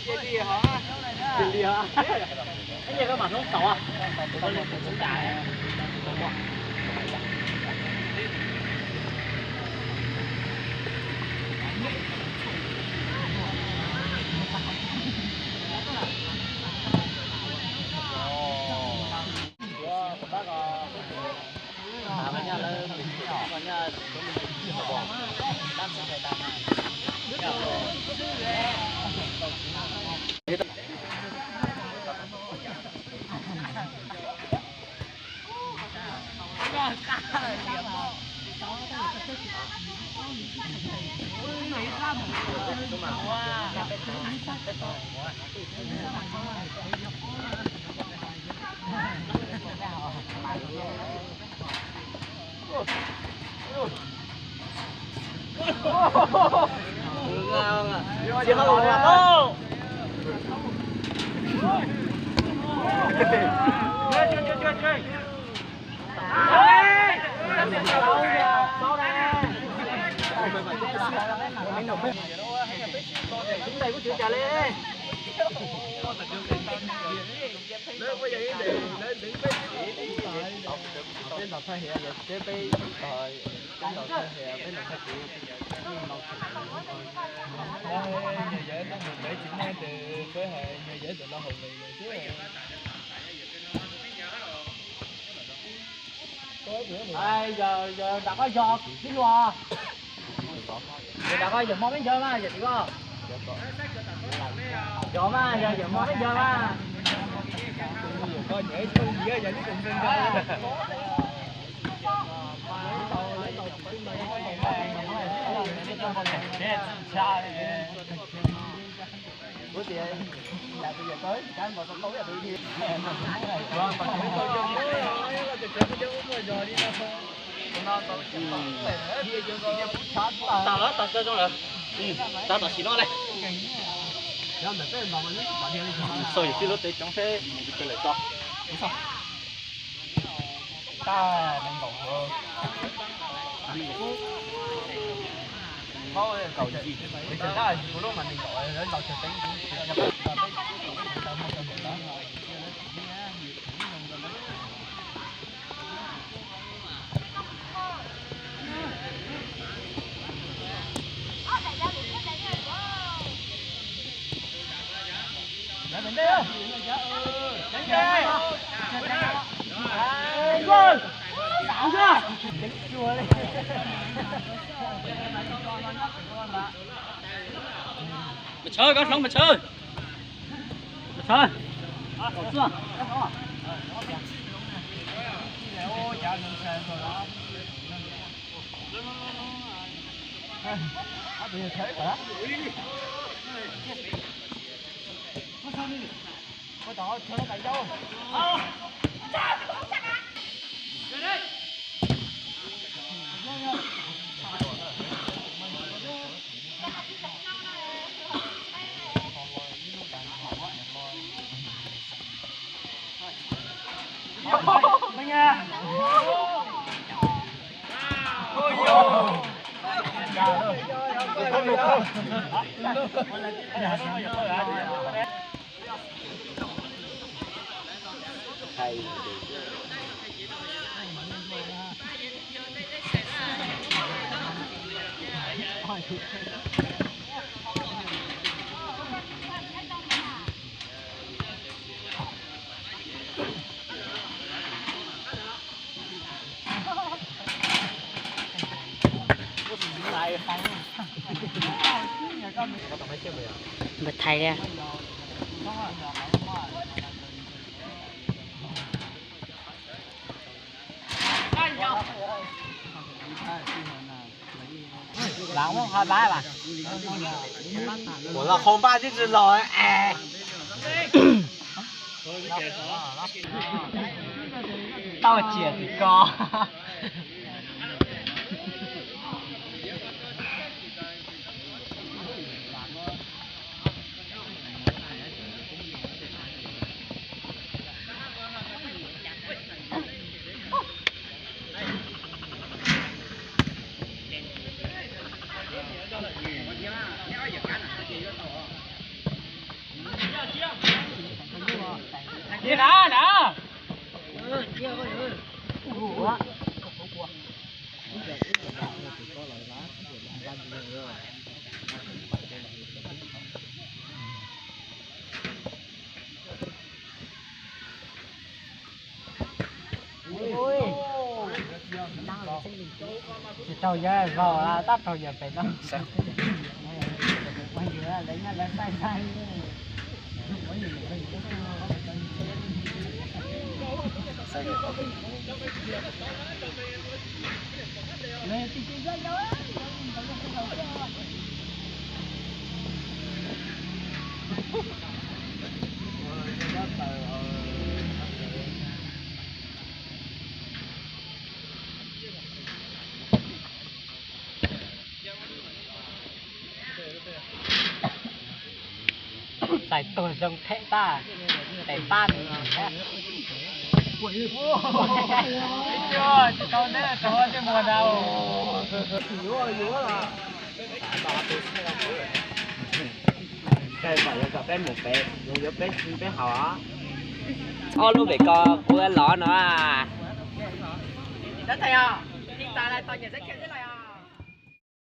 Nyuag yawg tuaj mus peb tsis muaj tes peb hais nyuag yawg txawm los haus nqis lawm xwb. Yog yog nram qab yog tib luag, yog nram qab yawm hmo peb ncawg mas yawm txiv ko. Yog mas yog yawm hmo peb ncawg mas. Tau lawm, tau coj zoo lawm. Tau tam sim no ne. Xaus yawm tij lub tsev coob seb nws puas lawm tso. Mas Tshawv, koj hloov Mas Tshawv. Mas Tshawv. Npawg Thaiv li. Ua los qhau npaj twb tsis los es. Tau tsiam tim ko. Cia na na. Tsis raug yawg zaum, tab raug yawg pem no. Txais tuag zoo them tag, tes pab nws thiab. Tsis tau neb rau tej muag na. Peb mus peb, yuav peb peb haus. Ob lub pem ko kuv lov no. Dab tais os, tiv tas lawm, tos nyiam xav khiav xwb los.